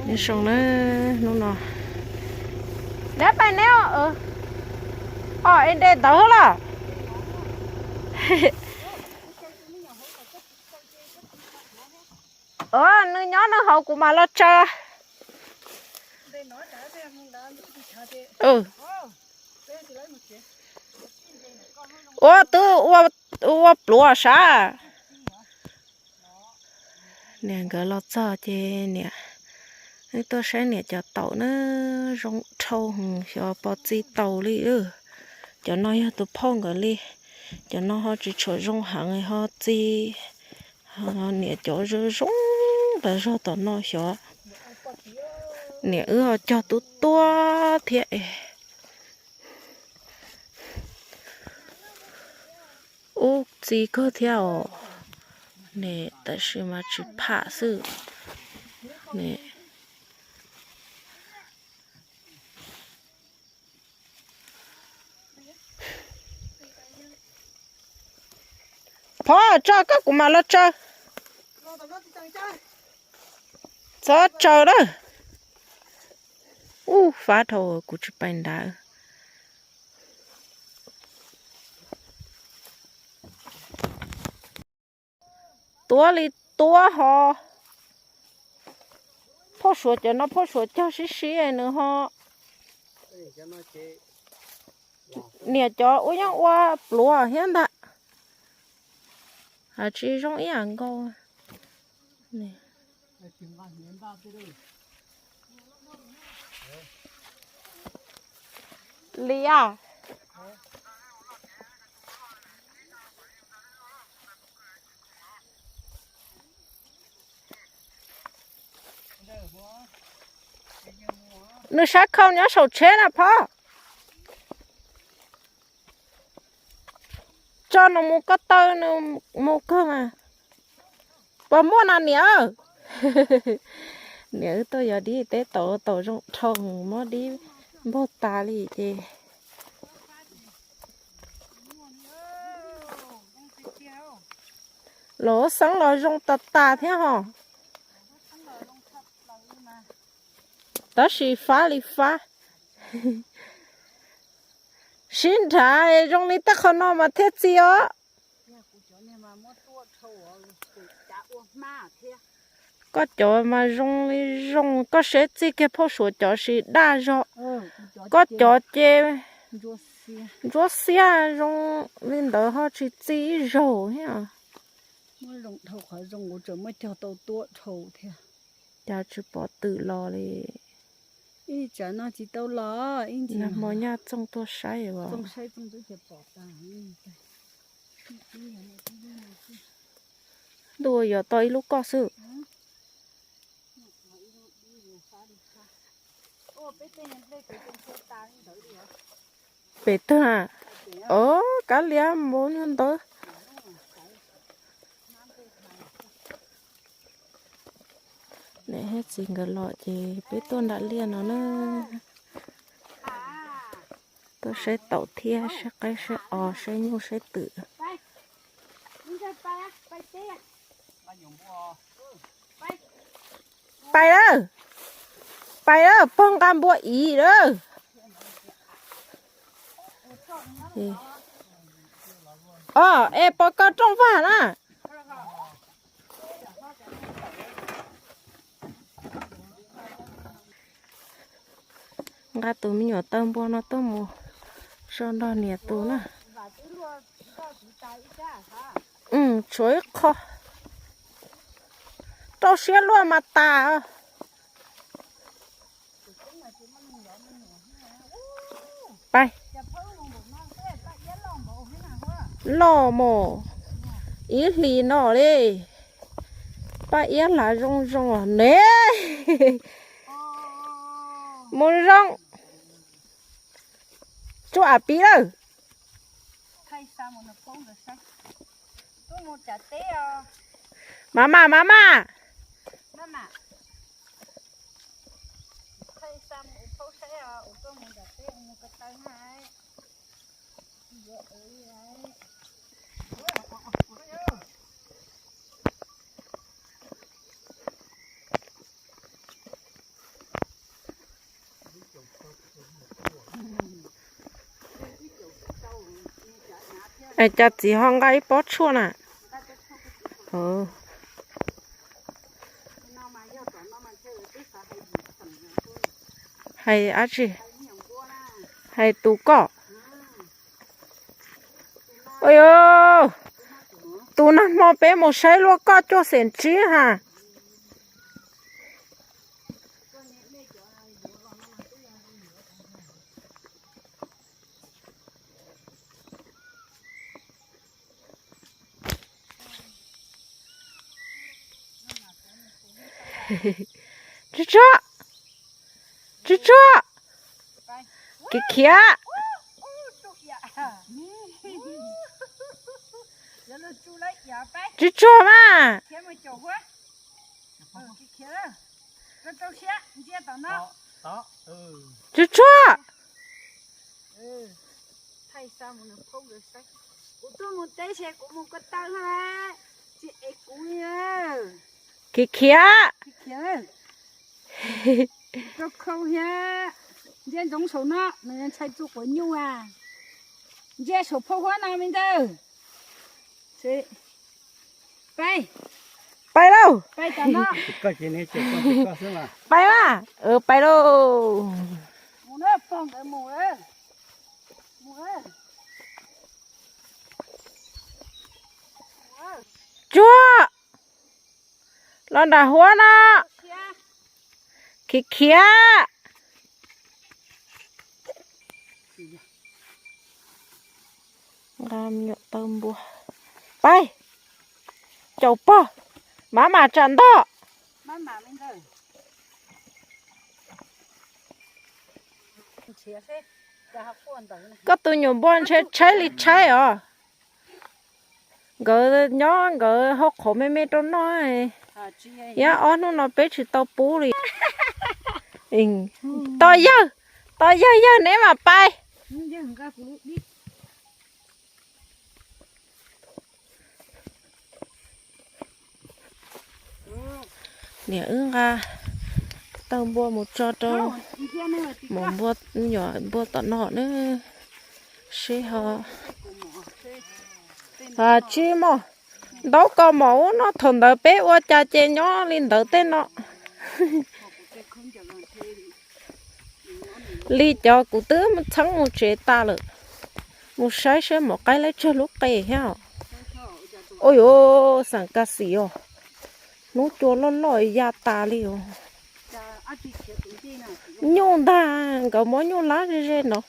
Neb zoo na, hnub no dab pais neb os, os es nte ntawd los. Nws nyob nws hauv kuv mam los tsaws. Ua twb ua pluav sav. Niam nkawd los txog ces niam, wb tuaj saib niam cov taum na, zoo dhau heev, xyov pov txi taus li. Cov no yog tus phauj nkawd li, cov no ho tsis tshua zoo heev ho txi. Niam cov zoo zoo tas zog tom no xyov. Niam wb ho cog tub tuab thiab es. Ub, txi kawg thiab os. Ne, tab sis mas tsis pham xwb. Ne, Phov, tso koj kuv mam los tsaws. Txhob tsaws lawm. Ub, fab dhau kuv tsis pais nrad. Tuab li tuab ho. Phauj Suav cov no phauj Suav cog sib sib nws ho. Niam cov ua yeej ua pluav thiab ntag. Tsis zoo ib yam nkaus. Liam. Nws sab khau nyob saum tsheb na phauj. Tso nws mus ko taw nws mus kawg mas. Puas muaj na niam? Niam wb tuaj yos dib teb taum, taum zoo dhau, muab dib npog tas li ces. Los xeeb los zoo tas tas thiab ho. Tab sis fab li fab. Sib nrhav zoo li tej qhov no mas thiaj txi os. Koj cov mas zoo li zoo, koj seb txij kiag phauj Suav cov sis daj zog. Koj cov ces ntsuab xiab zoo li ntawd ho tsis txi ib zaug thiab. Cas tsis pom twm los li. Nag hmo nyaj txooj tuaj saib as. Ntuj, yog tau ib lub koj xwb. Pem twg na? Os, kav liam mus ntawd. Niam thiab txiv nkawd los ces peb tuaj nram liaj no na. Tuaj saib taum thiab saib qaib saib os saib nyuj saib twm. Pais lawm, pais lawm, pog nqa npua ib lawm. Os, es pov koj rooj vag na. Nqa tus me nyuam taw npua no tuaj mus so nrog niam tus na. Tshuav ib qho. Rau siab luaj mas tas. Pais. Loj mos, ib hlis no li. Paj iab hlav zoo zoo ne. Mus zoo. Tsuj am pib lawm. Mama, mama. Es cas txiv ho nqa ib pob tshuaj na? Hais dab tsi? Hais tus koj. Ua, tus nag hmo peb mus saib luaj koj cuaj xees tsib ha. Tsuag tsuag, tsuag tsuag, khiav khiav. Tsuag tsuag mas. Tsuag tsuag. Kuv tuaj mus teb ces kuv mus ko taw na, tsis ev kuv li. Khiav khiav. Rau khau thiab, ntsia ntsoov saum no, nws ntshai txua quav nyuj a. Ntsia saum phauj huab no me ntxawg. Pais, pais lauj. Pais mas, pais lauj. Tsuag, los nram huab no. Khiav khiav. Nqa me nyuam taw npua. Pais, caum pog, mab mam tsam ntoj. Koj tus nyuam npua ntshe tshaib li tshaib os. Nkawd nyob nkawd hau qhauv me me rau noj. Yog ob hnub no peb tsis tau pub li. Tos yawg, tos yawg, yawg neb mam pais. Niam wb nqa taw npua mus tso rau maum npua, nyuam npua tom no na. Seb ho, tsis muaj ntaub kaus mom ub no, thaum ntawd peb ua cas ces nyob li ntawd tej no. Li cov kuv twb txheeb mus tsev tas lawm, mus saib saib maum qaib lawv tsawg lub qe thiab. Ua yuav xam kas xim os, hnub cua loj loj ya tas li os. Nyuj ntag, nkawd muab nyuj lab ze ze no,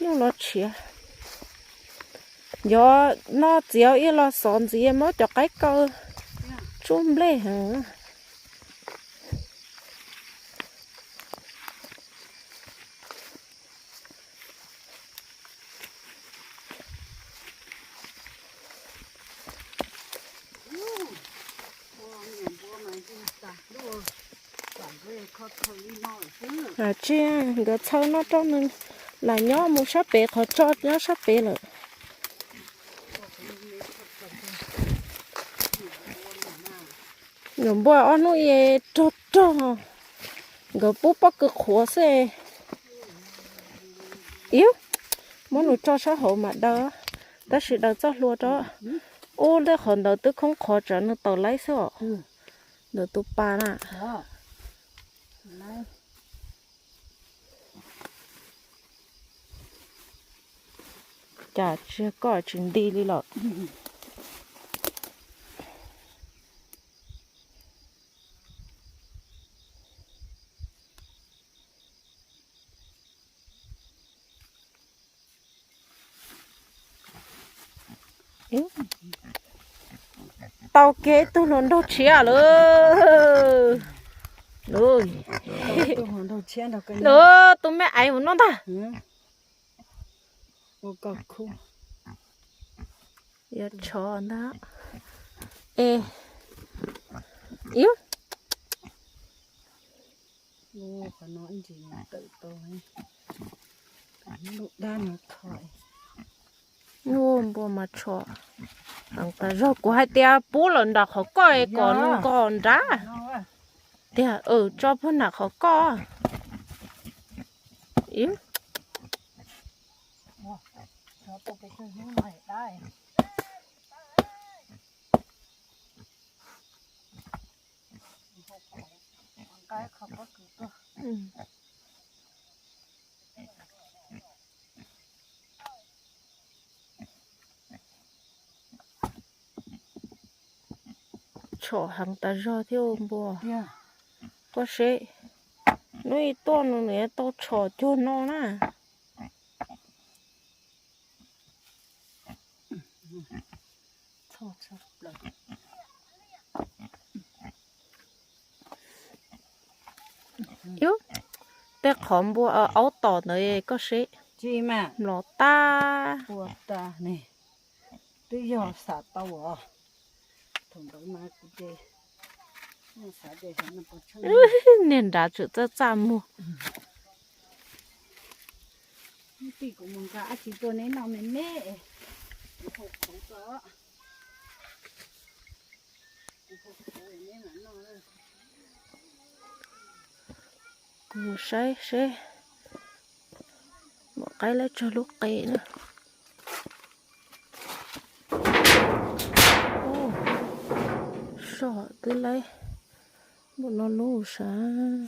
nyuj los tshiav. Yog no txiav ib los xov ntxiv muab cov qaib kaw tsub nplej heev. Tsis, nkawd txhawj noj rau nws lam nyob mus sab pem qhov tso nyob sab pem lawm. Nyuam npua ob hnub rog rog, nkawd pub pob kws qhuav xwb. Ib, muab nws tso sab hauv mam daws, tab sis daws txoj hlua rau. Ub, tej qhov ntawd twb khoob qhov tsam nws tawm laib xwb os. Ntawm tus pas na. Cas tsis, koj tsis nti li lawm. Tau kev tug hluas nraug tshiab lawm. Lawm, tus me aiv mus no ntag. Yuav tshov ntag. E, ib, npua mas tshov. Zog kuv hais tias pub lawm nram qhov koj kom nws nkos nrad. Tiag, tso puag nram qhov koj. Tshom heev tas zog thiab npua. Koj seb, hnub ib tuaj no nws tau tshom cuag no na. Yus, tej qhov npua aub tom ntawd koj seb, mlom tag. Twb yog xav tau os. Thaum ntawd mas kuv ces xav tias niag nrad tseem txaj txaj muag. Tim kuv mus nqa dab tsi tuaj neb noj me me. Kuv mus saib seb muam qaib laib tsuag lub qe na. Soj twb laib npaum no lub sav.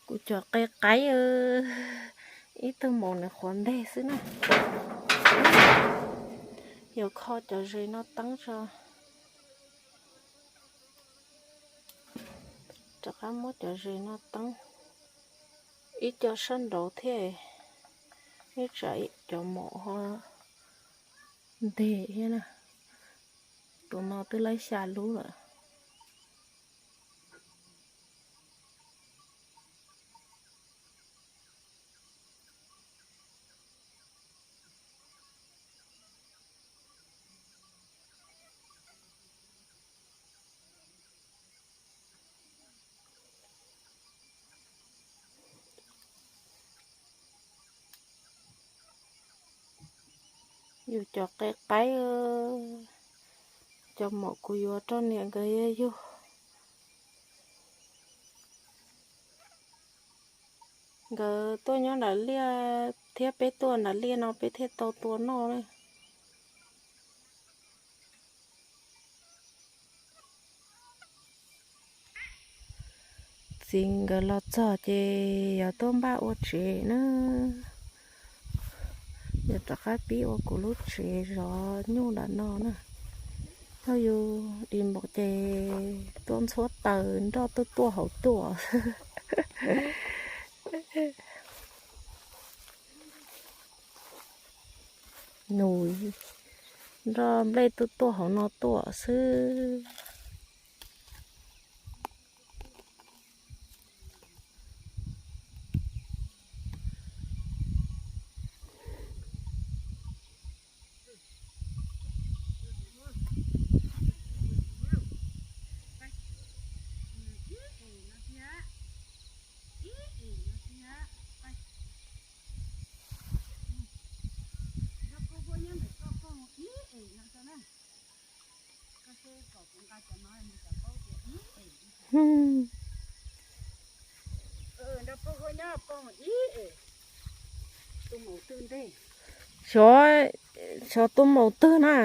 Kuv cov qe qaib, ib tug maum nws qhuav nteg xwb na. Yuav kho cov zes no teeb tso. Rov qab muab cov zes no teeb. Ib co sab nraud thiab, ib tsam cov maum ho nteg thiab na. Tus no twb laib xya lub lawm. Yus cov qe qaib, cov maum kuv yuav rau niam nkawd yug. Nkawd tuaj nyob nram liaj thiab peb tuaj nram liaj no peb thiaj tau tua noj na. Txiv nkawd los txog ces yuav tuaj npaj ua tsev na. Yuav rov qab pib ua kuv lub tsev zov nyuj nram no na. Thaum yus dim npaum ces tuaj ntxhuab taws nroj tuaj tuaj hauv tuaj. Nus nroj nplej tuaj tuaj hauv no tuaj xwb. Xyov, xyov tus maum twg na.